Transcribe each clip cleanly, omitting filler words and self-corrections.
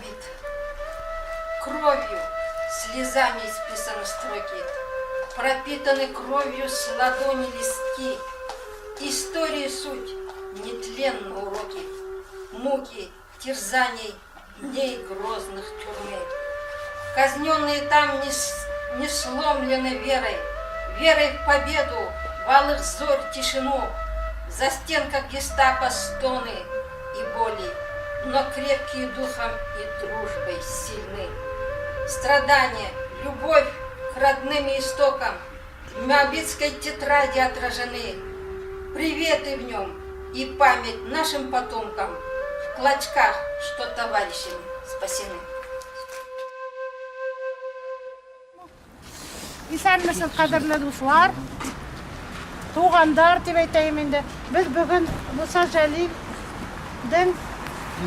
Моабит. Кровью, слезами исписаны строки, Пропитаны кровью с ладони листки. Истории суть, нетленны уроки, Муки, терзаний, дней грозных тюрьмы. Казненные там не, не сломлены верой, Верой в победу, валых зорь тишину, За стенках гестапо стоны и боли, Но крепкие духом и дружбой сильны. Страдания, любовь к родным истокам В Моабитской тетради отражены. Приветы в нем и память нашим потомкам В клочках, что товарищами спасены. Исәнмесез, кадерле дуслар, тугандар дип әйтәем инде. Без бүген Муса Җәлилнең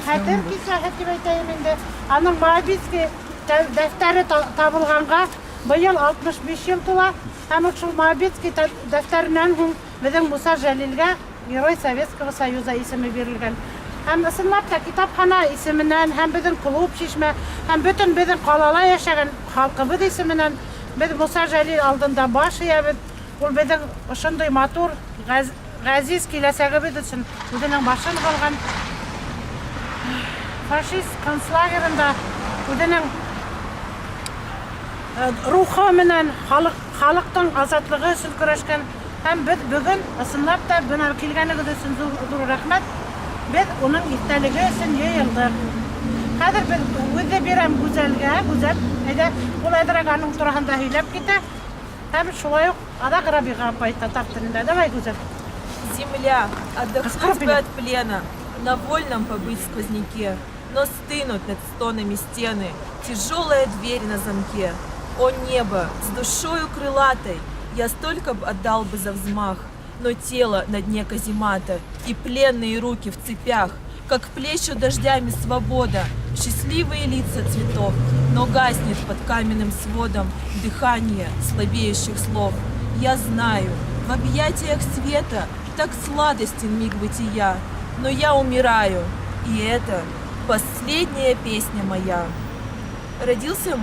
хәтер кичәһе дип әйтәем инде. Аның Моабитский дәфтәре табылганга быел 65 ел тула. Һәм шул Моабитский дәфтәреннән һуң безнең Муса Җәлилгә Герой Советского Союза исеме бирелгән. Һәм ысынлап та китапханә исеменнән һәм безнең клуб Чишмә һәм бөтен безнең калала яшәгән халкыбыз исеменнән без Муса Җәлил алдында баш иябез. Ул безнең ошындый матур, газиз киләчәгебез өчен үзенең башын калган. Фашист концлагерында үзенең рухы менән халык, халыктың азатлыгы өчен көрәшкән. Һәм без бүген, ысынлап та, менә килгәнегез өчен зур, зур рәхмәт, без уның истәлеге өчен җыелдык. Хәзер без үзе бирәм Гүзәлгә, Гүзәл, әйдә, ул әзрәк аның турасында һөйләп китә. Һәм шулай ук Адаг Рабига апай татар телендә. Давай, Гүзәл. Земля, отдохнуть бы от плена, На вольном побыть сквозняке, Но стынут над стонами стены, Тяжелая дверь на замке. О небо, с душою крылатой Я столько б отдал бы за взмах, Но тело на дне каземата И пленные руки в цепях, Как плещут дождями свобода, Счастливые лица цветов, Но гаснет под каменным сводом Дыхание слабеющих слов. Я знаю, в объятиях света Так сладостен миг бытия, Но я умираю, и это последняя песня моя. Родился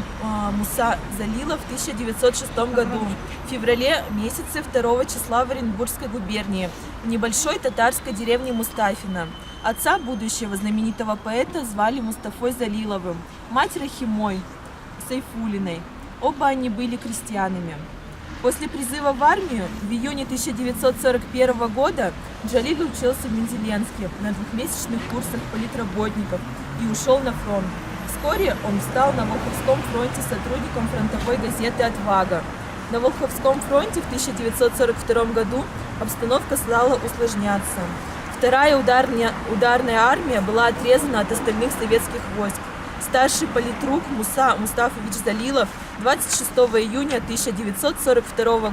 Муса Залилов в 1906 году, в феврале месяце 2 числа в Оренбургской губернии, в небольшой татарской деревне Мустафино. Отца будущего знаменитого поэта звали Мустафой Залиловым, мать Рахимой Сайфулиной. Оба они были крестьянами. После призыва в армию в июне 1941 года Джалиль учился в Мензеленске на двухмесячных курсах политработников и ушел на фронт. Вскоре он стал на Волховском фронте сотрудником фронтовой газеты «Отвага». На Волховском фронте в 1942 году обстановка стала усложняться. Вторая ударная армия была отрезана от остальных советских войск. Старший политрук Муса Мустафович Залилов 26 июня 1942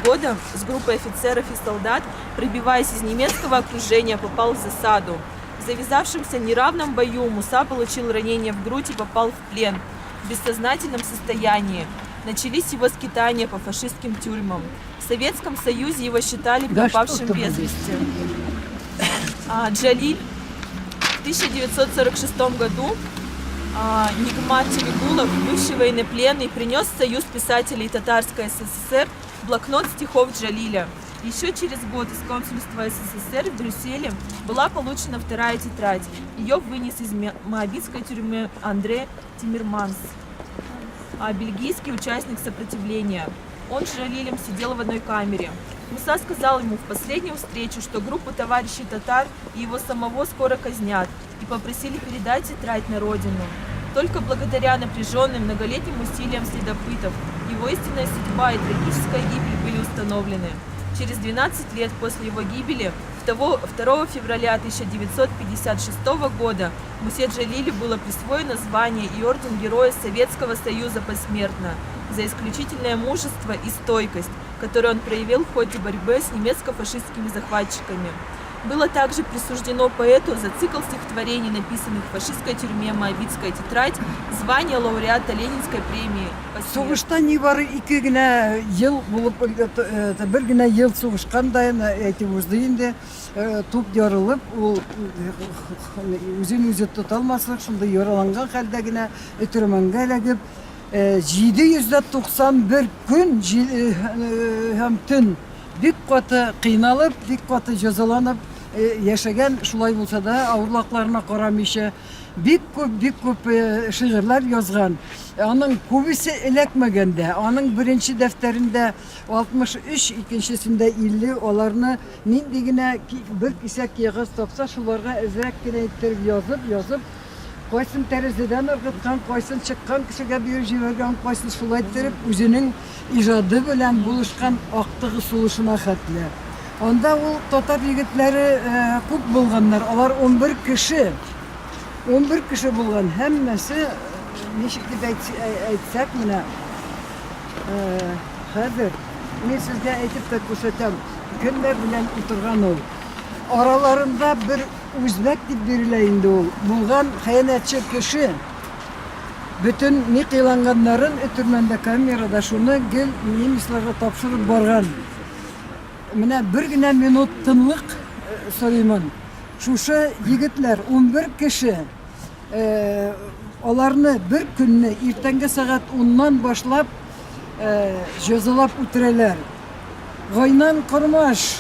года с группой офицеров и солдат, пробиваясь из немецкого окружения, попал в засаду. В завязавшемся неравном бою Муса получил ранение в грудь и попал в плен. В бессознательном состоянии. Начались его скитания по фашистским тюрьмам. В Советском Союзе его считали пропавшим без вести. Джалиль в 1946 году Нигмат Терегулов, бывший военнопленный, принес в Союз писателей Татарской СССР блокнот стихов Джалиля. Еще через год из консульства СССР в Брюсселе была получена вторая тетрадь. Ее вынес из Моабитской тюрьмы Андре Тиммерманс, бельгийский участник сопротивления. Он с Джалилем сидел в одной камере. Муса сказал ему в последнюю встречу, что группу товарищей татар и его самого скоро казнят, и попросили передать тетрадь на родину. Только благодаря напряженным многолетним усилиям следопытов его истинная судьба и трагическая гибель были установлены. Через 12 лет после его гибели, 2 февраля 1956 года, Мусе Джалилю было присвоено звание и орден Героя Советского Союза посмертно за исключительное мужество и стойкость, которую он проявил в ходе борьбы с немецко-фашистскими захватчиками. Было также присуждено поэту за цикл стихотворений, написанных в фашистской тюрьме «Моабитская тетрадь», звание лауреата Ленинской премии посмертно. Сугышта нибары ике генә ел булып, бер генә ел сугышкан да, әйтеп узды инде, туп ярылып, ул үзен үзе тота алмаслык, шундый яраланган хәлдә генә өтермәнгә эләгеп, 791 көн һәм төн бик каты кыйналып, бик каты җәзаланып яшәгән, шулай булса да, авырлыкларына карамыйча, бик күп, бик күп шигырьләр язган. Аның күбесе эләкмәгән дә. Аның беренче дәфтәрендә 63, икенчесендә 50, аларны нинди генә бер кисәк кәгазь тапса, шуларга әзрәк кенә иттереп язып, язып, Кайсын тәрәзәдән ыргыткан, кайсын чыккан кешегә биреп җибәргән, кайсын шулай иттереп үзенең иҗады белән булышкан актыгы сулышына хәтле. Анда ул татар егетләре күп булганнар, алар 11 кеше. 11 кеше булган, һәммәсе, ничек дип әйтсәк менә, хәзер мин сезгә әйтеп тә күрсәтәм, кемнәр белән утырган ул. Араларында бер Үзбәк дип бирелә инде ул. Булган хыянәтче кеше. Бөтен ни кыйланганнарын өтермәндә камерада шуны гел немецларга тапшырып барган. Менә бер генә минут тынлык сорыймын. Шушы егетләр, 11 кеше, аларны бер көнне иртәнге сәгать уннан башлап җәзалап үтерәләр. Гайнан Кормаш,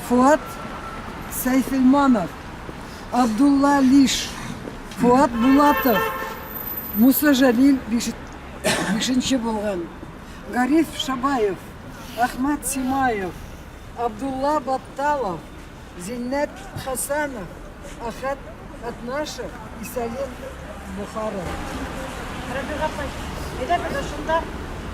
Фуат Сәйфелманов, Абдулла Лиш, Фуат Булатов, Муса Җәлил бишенче булган, Гариф Шабаев, Әхмәт Симаев, Абдулла Батталов, Зиннәт Хәсәнов, Әхәт Әтнашев, Исәлим Бохаров. Рәбига апай, әйдә без шунда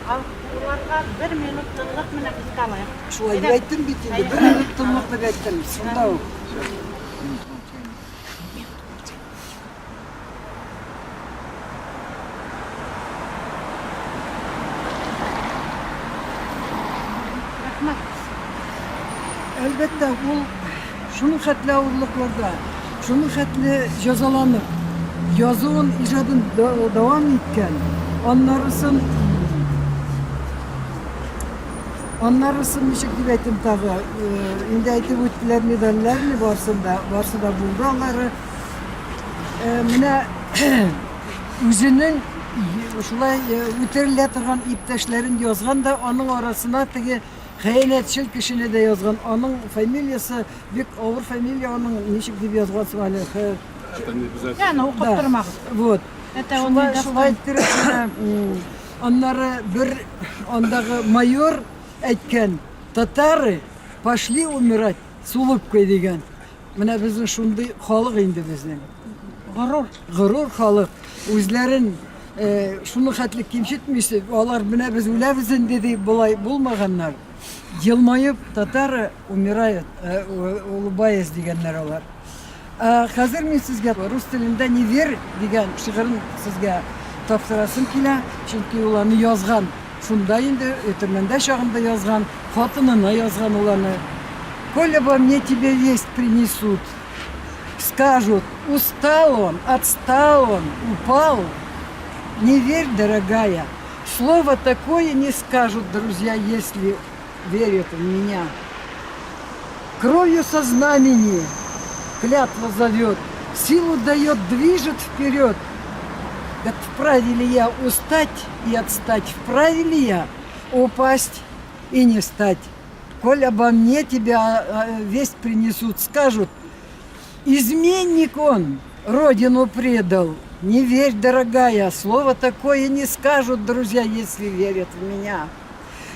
аларга бер минут тынлык менә искә алыйк. Шулай дип әйттем бит инде, бер минут тынлык дип әйттем, шунда ук. Рәхмәт. Әлбәттә, ул шуның хәтле авырлыкларда, шуның хәтле җәзаланып, язуын, иҗадын дәвам иткән. Аннарысын Аннарысын ничек дип әйтим тагы, инде әйтеп үттеләр медальләрне, барсын да, барсы да булды алары. Менә үзенең шулай үтерелә торган иптәшләрен язган да, аның арасына теге хыянәтчел кешене дә язган. Аның фамилиясе бик авыр фамилия, аның ничек дип язган соң әле? Яны укып тормагыз. Вот. Шулай, шулай иттереп менә аннары бер андагы майор әйткән, татары пошли умирать с улыбкой дигән. Менә безнең шундый халык инде безнең. Горур. Горур халык. Үзләрен э, шуны хәтле кимсетмисе, алар менә без үләбез инде дип болай булмаганнар. Елмаеп татары умирают, э, улыбаясь дигәннәр алар. Ә хәзер мин сезгә рус телендә Не верь дигән шигырен сезгә тапшырасым килә, чөнки ул аны язган. Шунда инде, өтермәндә чагында язган, хатынына язган ул аны. Коль обо мне тебе весть принесут, скажут, устал он, отстал он, упал. Не верь, дорогая, слово такое не скажут друзья, если верят в меня. Кровью со знамени клятва зовет, силу дает, движет вперед. Так вправе ли я устать и отстать, вправе ли я упасть и не встать? Коль обо мне тебя весть принесут, скажут, изменник он, родину предал. Не верь, дорогая, слово такое не скажут, друзья, если верят в меня.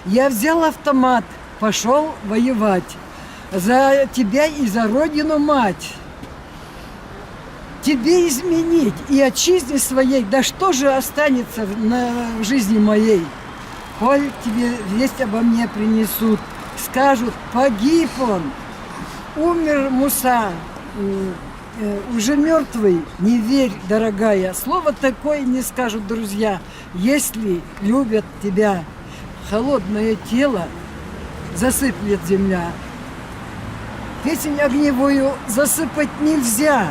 Я взял автомат, пошел воевать за тебя и за родину мать. Тебе изменить и отчизне своей, да что же останется в жизни моей? Коль тебе весть обо мне принесут, скажут, погиб он, умер Муса, уже мертвый, не верь, дорогая, слово такое не скажут друзья, если любят тебя. Холодное тело засыплет земля. Песень огневую засыпать нельзя.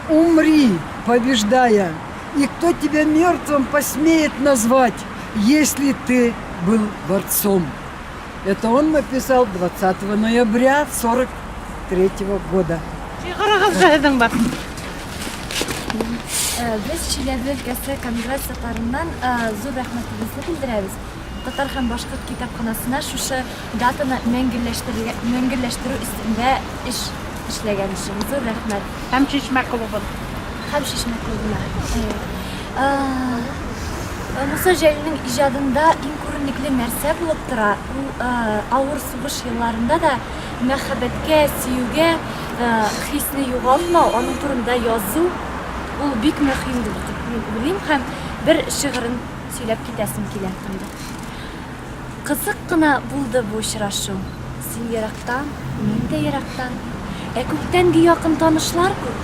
Умри, побеждая. И кто тебя мертвым посмеет назвать, если ты был борцом? Это он написал 20 ноября 43 года. Шигырыгыз сезнең бар. Без Чиләбе өлкәсе Конгресс татарыннан зур рәхмәтебезне белдерәбез. Татар һәм башкорт китапханасына шушы датаны мәңгелләштерергә, мәңгелләштерү өстендә эш эшләгән өчен зур рәхмәт. Һәм Чишмә клубын. Һәм Чишмә клубына. Муса Җәлилнең иҗадында иң күренекле нәрсә булып тора, ул авыр сугыш елларында да мәхәббәткә, сөюгә хисне югалтмау, аның турында язу, ул бик мөһимдер дип мин уйлыйм һәм бер шигырен сөйләп китәсем килә инде. Кызык кына булды бу очрашу. Син ерактан, мин дә ерактан. Ә күптәнге якын танышлар күп,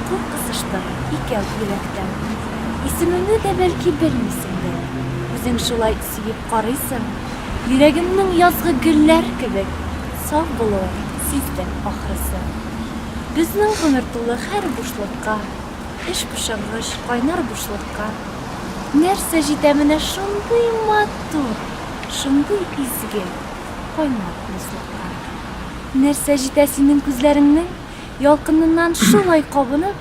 Кул кысыштык икәү йөрәктән. Исемемне дә бәлки белмисеңдер, Үзең шулай сөеп карыйсың. Йөрәгемнең язгы гөлләр кебек Саф булуын сиздең, ахрысы. Безнең гомер тулы һәр бушлыкка, Эч пошыргыч кайнар бушлыкка. Нәрсә җитә менә шундый матур, Шундый изге, кайнар дуслыкка? Нәрсә җитә синең күзләреңнең Ялкыныннан шулай кабынып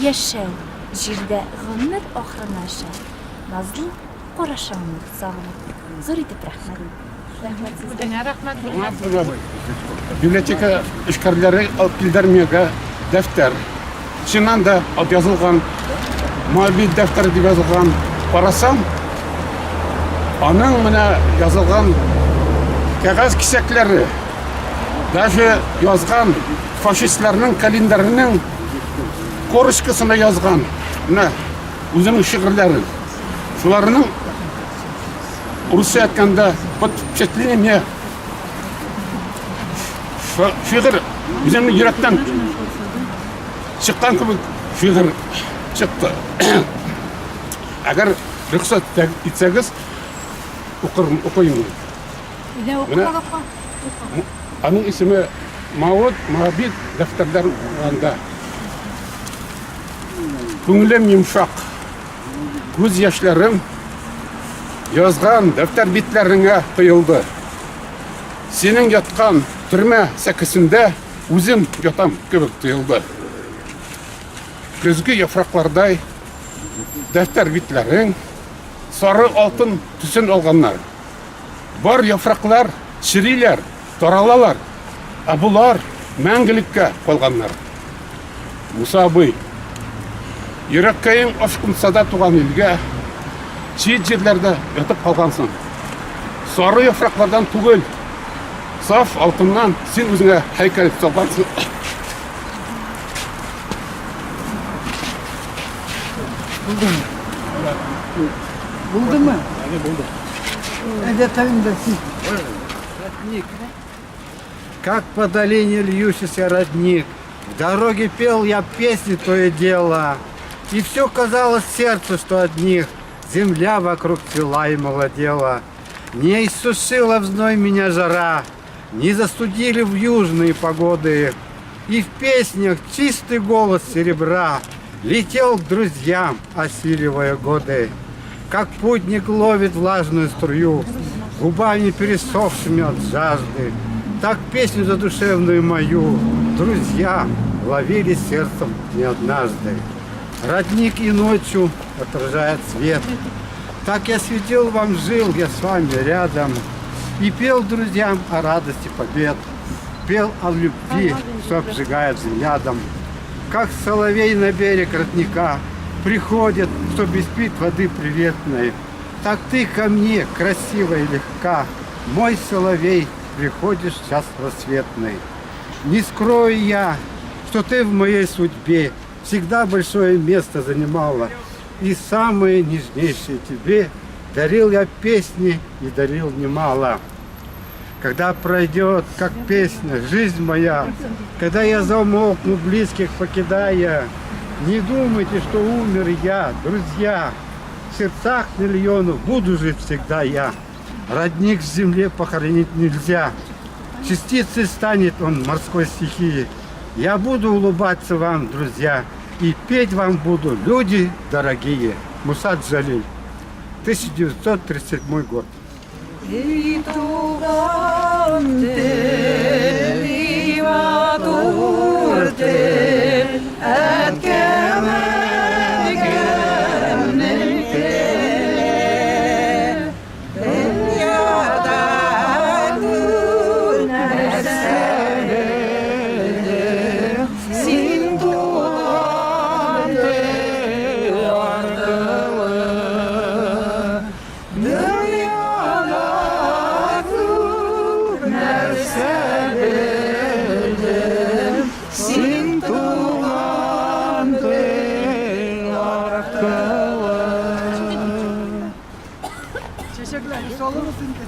Яшәү җирдә гомер ахырынача Назлы карашыңны сагынып. Зур итеп рәхмәт. Рәхмәт сезгә. Үзеңә рәхмәт. Библиотека эшкәрләре алып килделәр миңа дәфтәр. Чыннан да ат язылган, Моабит дәфтәре дип язылган. Карасам, аның менә язылган кәгазь кисәкләре, даже язган фашистларның календарының корочкасына язган менә үзенең шигырьләрен. Шуларның русча әйткәндә под впечатлением мне шигырь үземнең йөрәктән чыккан кебек шигырь чыкты. Әгәр рөхсәт итсәгез, укырмын, укыйм. Менә аның исеме Мавыт, Моабит дәфтәрләр укыганда. Күңелем йомшак. Күз яшьләрем язган дәфтәр битләреңә коелды. Синең яткан төрмә сәкесендә үзем ятам кебек тоелды. Көзге яфраклардай дәфтәр битләрең сары алтын төсен алганнар. Бар яфраклар чериләр, таралалар, ә болар мәңгелеккә калганнар. Муса абый, йөрәккәең ашкынса да туган илгә, чит җирләрдә ятып калгансың. Сары яфраклардан түгел, саф алтыннан син үзеңә һәйкәл салгансың. Булдымы? Булдымы? Булды. Әйдә тагын син. Родник. Как по долине льющийся родник, В дороге пел я песни то и дело, И все казалось сердцу, что одних Земля вокруг цвела и молодела. Не иссушила в зной меня жара, Не застудили в южные погоды, И в песнях чистый голос серебра Летел к друзьям, осиливая годы. Как путник ловит влажную струю, Губами пересохшими от жажды, Так песню задушевную мою Друзья ловили сердцем не однажды. Родник и ночью отражает свет. Так я светил вам, жил я с вами рядом И пел друзьям о радости побед, Пел о любви, что обжигает взглядом. Как соловей на берег родника Приходит, чтобы испить воды приветной, Так ты ко мне, красивая и легка, Мой соловей, приходишь в час рассветный. Не скрою я, что ты в моей судьбе Всегда большое место занимала, И самые нежнейшие тебе Дарил я песни и дарил немало. Когда пройдет, как песня, жизнь моя, Когда я замолкну, близких покидая, Не думайте, что умер я, друзья. В сердцах миллионов буду жить всегда я. Родник в земле похоронить нельзя. Частицей станет он морской стихии. Я буду улыбаться вам, друзья, и петь вам буду, люди дорогие. Муса Джалиль, 1937 год. Эй, туган тел, и матур тел, әткәм, әнкәмнең теле. Дөньяда күп нәрсә белдем, син туган тел аркылы. Дөньяда күп нәрсә белдем, син туган тел аркылы. Чәчәкләр салыгыз инде.